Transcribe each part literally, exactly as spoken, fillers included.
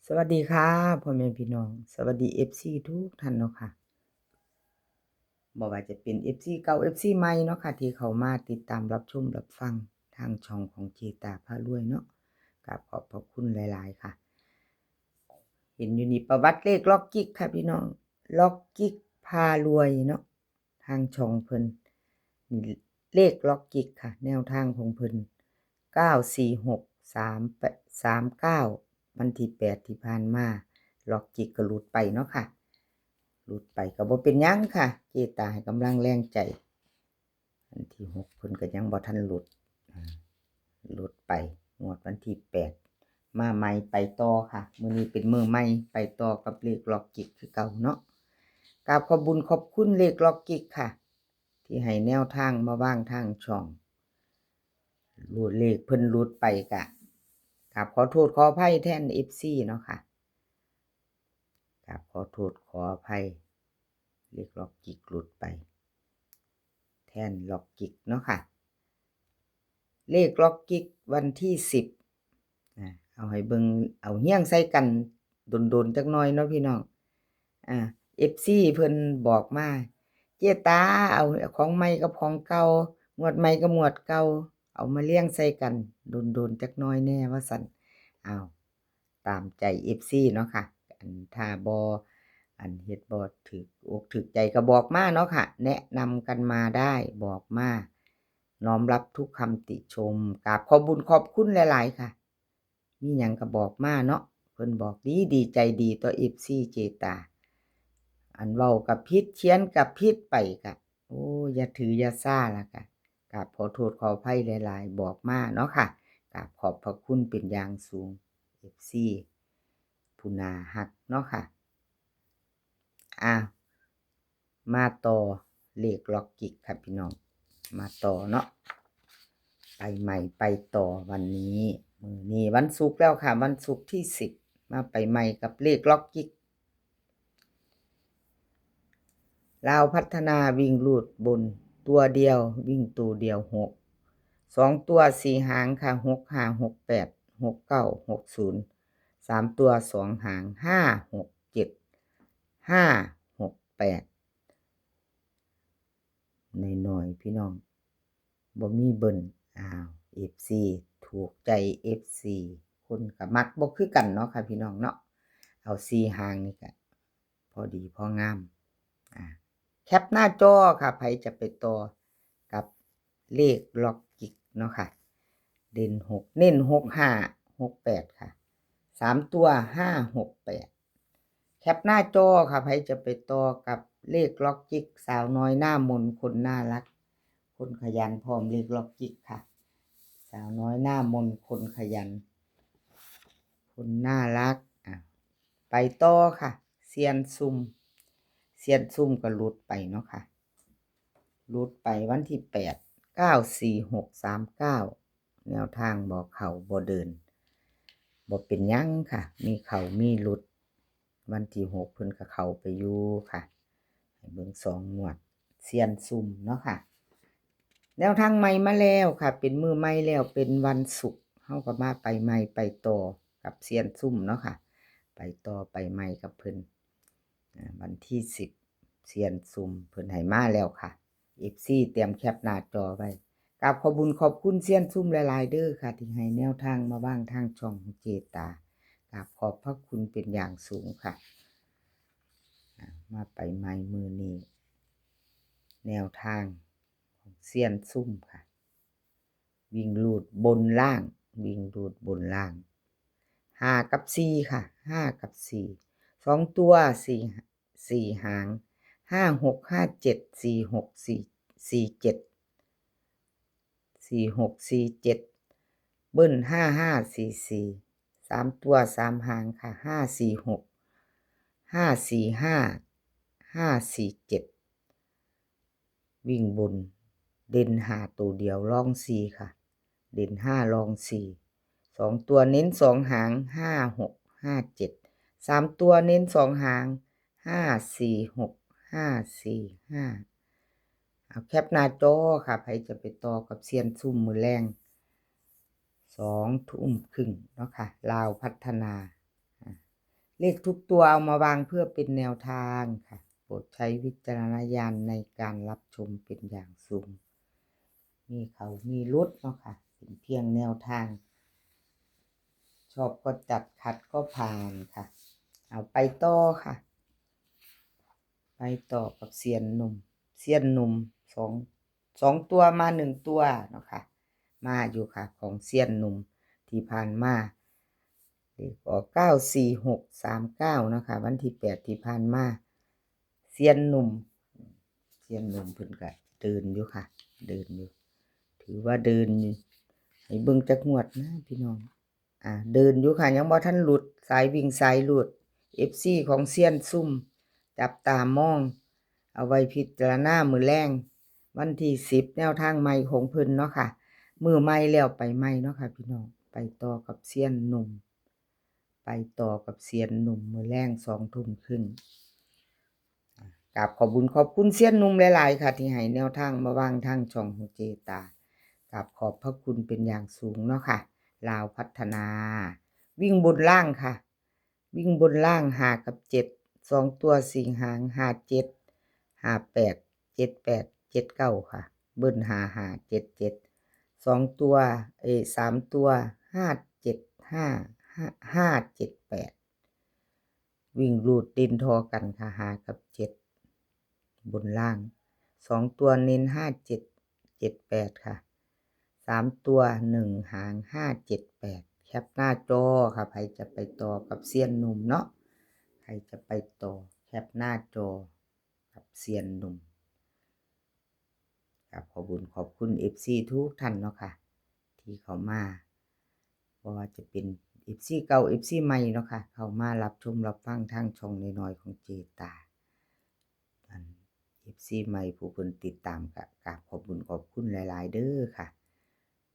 สวัสดีค่ะ พ่อแม่พี่น้อง สวัสดี เอฟซี ทุกท่านเนาะค่ะ บ่ว่าจะเป็น เอฟซี เก่า เอฟซี ใหม่เนาะค่ะ ที่เข้ามาติดตามรับชมรับฟังทางช่องของเจตาพารวยเนาะ กราบขอบพระคุณหลายๆค่ะ เห็นอยู่นี่ประวัติเลขล็อกจิกค่ะพี่น้อง ล็อกจิกพารวยเนาะ ทางช่องเพิ่น นี่เลขล็อกจิกค่ะ แนวทางของเพิ่น เก้าสี่หก สามแปด สามเก้า วันที่แปดที่ผ่านมา ล็อกจิกก็หลุดไปเนาะค่ะ หลุดไปก็บ่เป็นหยังค่ะ เจตาให้กำลังแรงใจ วันที่หกเพิ่นก็ยังบ่ทันหลุด อ่า หลุดไป งวดวันที่แปด มาใหม่ไปต่อค่ะ มื้อนี้เป็นมื้อใหม่ ไปต่อกับเลขล็อกจิกคือเก่าเนาะ กราบขอบบุญขอบคุณเลขล็อกจิกค่ะ ที่ให้แนวทางมาวางทางช่อง หลุด เลขเพิ่นหลุดไปกะ กราบขอโทษขออภัยแทน เอฟซี เนาะค่ะ กราบขอโทษขออภัย เลขล็อกจิกหลุดไป แทนล็อกจิกเนาะค่ะ เลขล็อกจิกวันที่สิบ อ่า เอาให้เบิ่ง เอาเฮียงใส่กันโดนๆจักหน่อยเนาะพี่น้อง อ่า เอฟซี เพิ่นบอกมา เจตา เอาของใหม่กับของเก่า งวดใหม่กับงวดเก่า เอามาเรียงใส่กันโดนๆจักหน่อยแน่ว่าซั่น อ้าว ตามใจ เอฟซี เนาะค่ะ อันถ้าบ่ อันเฮ็ดบ่ถูกอกถูกใจก็บอกมาเนาะค่ะ แนะนำกันมาได้ บอกมา น้อมรับทุกคำติชม กราบขอบบุญขอบคุณหลายๆค่ะ มีหยังก็บอกมาเนาะ เพิ่นบอกดี ดีใจดีต่อ เอฟซี เจตา อันเว้าก็ผิด เขียนก็ผิดไปก็ โอ้ อย่าถืออย่าซาละกะ กราบขอโทษขออภัยหลายๆ บอกมาเนาะค่ะ กราบขอบพระคุณเป็นอย่างสูง เอฟซี ผู้น่าฮักเนาะค่ะ อ่ะ มาต่อเลขล็อกจิกค่ะพี่น้อง มาต่อเนาะ ไปใหม่ไปต่อวันนี้ มื้อนี้วันศุกร์แล้วค่ะ วันศุกร์ที่สิบ มาไปใหม่กับเลขล็อกจิก ลาวพัฒนาวิ่งรูดบนตัวเดียว วิ่งตัวเดียวหก สองตัวสี่หางค่ะ หกห้า หกแปด หกเก้า หกศูนย์ สามตัวสองหาง ห้าหกเจ็ด ห้าหกแปด น้อยๆพี่น้อง บ่มีเบิ้ล อ้าว เอฟซี ถูกใจ เอฟซี คนก็มักบ่คือกันเนาะค่ะพี่น้องเนาะ เอาสี่หางนี่ก็พอดีพองาม อ่า แคปหน้าจอค่ะ ไผจะไปต่อกับเลขล็อกจิกเนาะค่ะ เด่นหก เน้นหกห้า หกแปดค่ะ สามตัว ห้าหกแปด แคปหน้าจอค่ะ ไผจะไปต่อกับเลขล็อกจิก สาวน้อยหน้ามน คนน่ารัก คนขยัน พร้อมเลขล็อกจิกค่ะ สาวน้อยหน้ามน คนขยัน คนน่ารัก อ่ะ ไปต่อค่ะ เซียนซุ่ม เซียนซุ่มก็หลุดไปเนาะค่ะ หลุดไปวันที่แปด เก้าสี่หกสามเก้า แนวทางบ่เข้าบ่เดิน บ่เป็นหยังค่ะ มีเข้ามีหลุด วันที่หกเพิ่นก็เข้าไปอยู่ค่ะ ให้เบิ่งสองงวด เซียนซุ่มเนาะค่ะ แนวทางใหม่มาแล้วค่ะ เป็นมื้อใหม่แล้ว เป็นวันศุกร์ เฮาก็มาไปใหม่ไปต่อกับเซียนซุ่มเนาะค่ะ ไปต่อไปใหม่กับเพิ่น อ่า วันที่สิบ เซียนซุ่มเพิ่นให้มาแล้วค่ะ เอฟซี เตรียมแคปหน้าจอไว้ กราบขอบบุญขอบคุณเซียนซุ่มหลายๆเด้อค่ะ ที่ให้แนวทางมาวางทางช่องของเจตา กราบขอบพระคุณเป็นอย่างสูงค่ะ อ่า มาไปใหม่มื้อนี้ แนวทางของเซียนซุ่มค่ะ วิ่งรูดบนล่าง วิ่งรูดบนล่าง ห้ากับสี่ค่ะ ห้ากับสี่ สองตัว สี่ สี่หาง ห้าหกห้าเจ็ด สี่หกสี่ สี่เจ็ด สี่หกสี่เจ็ด เบิ้ล ห้าห้าสี่สี่ สามตัว สามหางค่ะ ห้าสี่หก ห้าสี่ห้า ห้าสี่เจ็ด วิ่งบน เด่นห้าตัวเดียว รองสี่ค่ะ เด่นห้า รองสี่ สองตัวเน้นสองหาง ห้าหกห้าเจ็ด สามตัวเน้นสองหาง ห้าสี่หก ห้าสี่ห้า เอาแคปหน้าจอค่ะ ไผจะไปต่อกับเซียนซุ่มมื้อแลง สองทุ่มครึ่งเนาะค่ะ ลาวพัฒนา อ่ะ เลขทุกตัวเอามาวางเพื่อเป็นแนวทางค่ะ โปรดใช้วิจารณญาณในการรับชมเป็นอย่างสูง มีเขามีหลุดเนาะค่ะ เป็นเพียงแนวทาง ชอบก็จัด ขัดก็ผ่านค่ะ เอาไปต่อค่ะ ไปต่อกับเซียนหนุ่ม เซียนหนุ่มสอง สองตัวมาหนึ่งตัวเนาะค่ะ มาอยู่ค่ะ ของเซียนหนุ่มที่ผ่านมา เลขออก เก้าสี่หกสามเก้า นะคะ วันที่แปดที่ผ่านมา เซียนหนุ่ม เซียนหนุ่มเพิ่นก็เดินอยู่ค่ะ เดินอยู่ ถือว่าเดินอยู่ ให้เบิ่งจักงวดนะพี่น้อง อ่า เดินอยู่ค่ะ ยังบ่ทันหลุด สายวิ่งสายหลุด เอฟซี ของเซียนซุ่ม จับตามอง เอาไว้พิจารณามื้อแลง วันที่สิบ แนวทางใหม่ของเพิ่นเนาะค่ะ มื้อใหม่แล้วไปใหม่เนาะค่ะพี่น้อง ไปต่อกับเซียนหนุ่ม ไปต่อกับเซียนหนุ่มมื้อแลงสองทุ่มครึ่ง กราบขอบบุญขอบคุณเซียนหนุ่มหลายๆค่ะ ที่ให้แนวทางมาวางทางช่องของเจตา กราบขอบพระคุณเป็นอย่างสูงเนาะค่ะ ลาวพัฒนา วิ่งบนล่างค่ะ วิ่งบนล่าง ห้ากับเจ็ด สองตัวสี่หาง ห้าเจ็ด ห้าแปด เจ็ดแปด เจ็ดเก้า ค่ะ เบิ้ล ห้าห้า เจ็ดเจ็ด สองตัว เอ้ย สามตัว ห้าเจ็ดห้า ห้าเจ็ดแปด วิ่งรูดเด่นทอกันค่ะ ห้ากับเจ็ด บนล่าง สองตัวเน้น ห้าเจ็ด เจ็ดแปด ค่ะ สามตัว หนึ่งหาง ห้าเจ็ดแปด แคปหน้าจอค่ะ ใครจะไปต่อกับเซียนหนุ่มเนาะ ใครจะไปต่อ แคปหน้าจอกับเซียนหนุ่ม ครับ ขอบคุณขอบคุณ เอฟซี ทุกท่านเนาะค่ะ ที่เข้ามา บ่ว่าจะเป็น เอฟซี เก่า เอฟซี ใหม่เนาะค่ะ เข้ามารับชมรับฟังทางช่องน้อยๆของเจตา อัน เอฟซี ใหม่ผู้เพิ่นติดตามก็กราบขอบคุณขอบคุณหลายๆเด้อค่ะ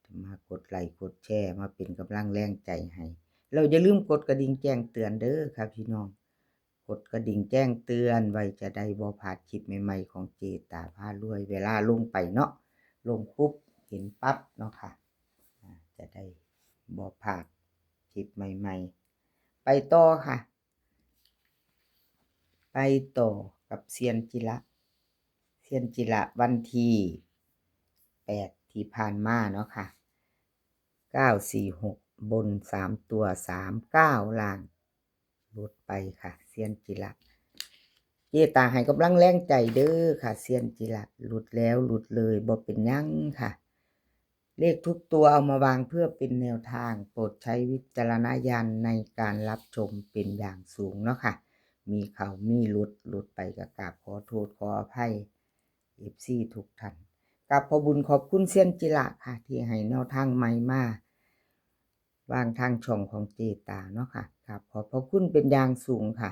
ที่มากดไลค์กดแชร์ มาเป็นกำลังแรงใจให้ แล้วอย่าลืมกดกระดิ่งแจ้งเตือนเด้อค่ะพี่น้อง กดกระดิ่งแจ้งเตือนไว้จะได้บ่พลาดคลิปใหม่ๆของเจตาพารวย เวลาลงไปเนาะ ลงปุ๊บเห็นปั๊บเนาะค่ะ อ่า จะได้บ่พลาดคลิปใหม่ๆ ไปต่อค่ะ ไปต่อกับเซียนจิระ เซียนจิระวันที่แปดที่ผ่านมาเนาะค่ะ เก้าสี่หก บนสามตัว สามเก้า ล่าง หลุดไปค่ะ เซียนจิระ เจตาให้กำลังแรงใจเด้อค่ะ เซียนจิระ หลุดแล้วหลุดเลย บ่เป็นหยังค่ะ เลขทุกตัวเอามาวางเพื่อเป็นแนวทาง โปรดใช้วิจารณญาณในการรับชมเป็นอย่างสูงเนาะค่ะ มีเขามีหลุด หลุดไปก็กราบขอโทษขออภัย เอฟซี ทุกท่าน กราบขอบุญขอบคุณเซียนจิระค่ะ ที่ให้แนวทางใหม่มา วางทางช่องของเจตาเนาะค่ะ กราบขอบพระคุณเป็นอย่างสูงค่ะ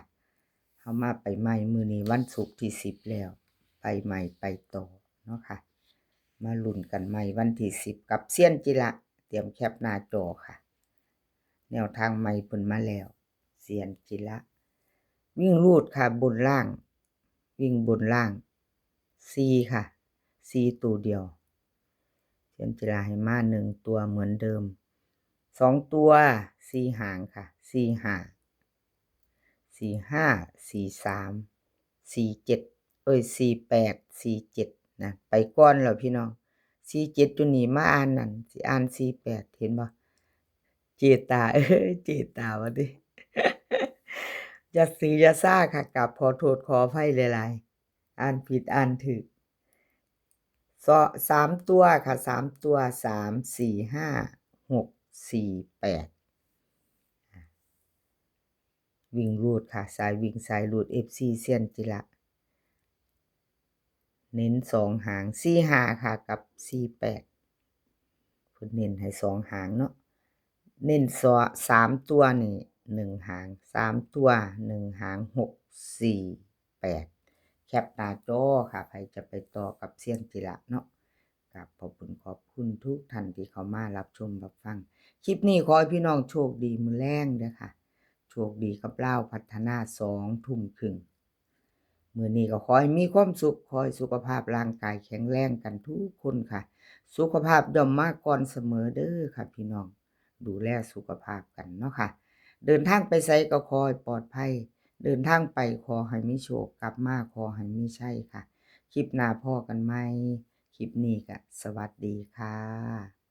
เฮามาไปใหม่มื้อนี้วันศุกร์ที่สิบแล้ว ไปใหม่ไปต่อเนาะค่ะ มาลุ้นกันใหม่วันที่สิบกับเซียนจิระ เตรียมแคปหน้าจอค่ะ แนวทางใหม่เพิ่นมาแล้ว เซียนจิระ วิ่งรูดค่ะ บนล่าง วิ่งบนล่าง สี่ค่ะ สี่ตัวเดียว เซียนจิระให้มาหนึ่งตัวเหมือนเดิม สองตัว สี่หางค่ะ สี่ห้า สี่ห้า สี่สาม สี่เจ็ด เอ้ย สี่แปด สี่เจ็ด นะ ไปก่อนแล้วพี่น้อง สี่เจ็ด อยู่นี่มาอ่านนั่น สิอ่าน สี่แปด เห็นบ่ เจตา เอ้ย เจตาว่าติ อย่าซื้ออย่าซ่าค่ะ กราบขอโทษขออภัยหลายๆ อ่านผิดอ่านถูก สอ- สามตัวค่ะ สามตัว สาม สี่ ห้า หก สี่ แปด วิ่งรูดค่ะ สายวิ่งสายรูด เอฟซี เซียนจิระ เน้นสองหาง สี่ห้า ค่ะ กับ สี่แปด เพิ่นเน้นให้สองหางเนาะ เน้นสอ- สามตัวนี่หนึ่งหาง สามตัวหนึ่งหาง หกสี่แปด แคปหน้าจอค่ะ ใครจะไปต่อกับเซียนจิระเนาะ กราบขอบคุณขอบคุณทุกท่านที่เข้ามารับชมรับฟัง คลิปนี้ขอให้พี่น้องโชคดีมื้อแลงเด้อค่ะ โชคดีกับลาวพัฒนาสองทุ่มครึ่ง มื้อนี้ก็ขอให้มีความสุข ขอให้สุขภาพร่างกายแข็งแรงกันทุกคนค่ะ สุขภาพย่อมมาก่อนเสมอเด้อค่ะพี่น้อง ดูแลสุขภาพกันเนาะค่ะ เดินทางไปไสก็ขอให้ปลอดภัย เดินทางไปขอให้มีโชค กลับมาขอให้มีชัยค่ะ คลิปหน้าพ้อกันใหม่ คลิปนี้ก็สวัสดีค่ะ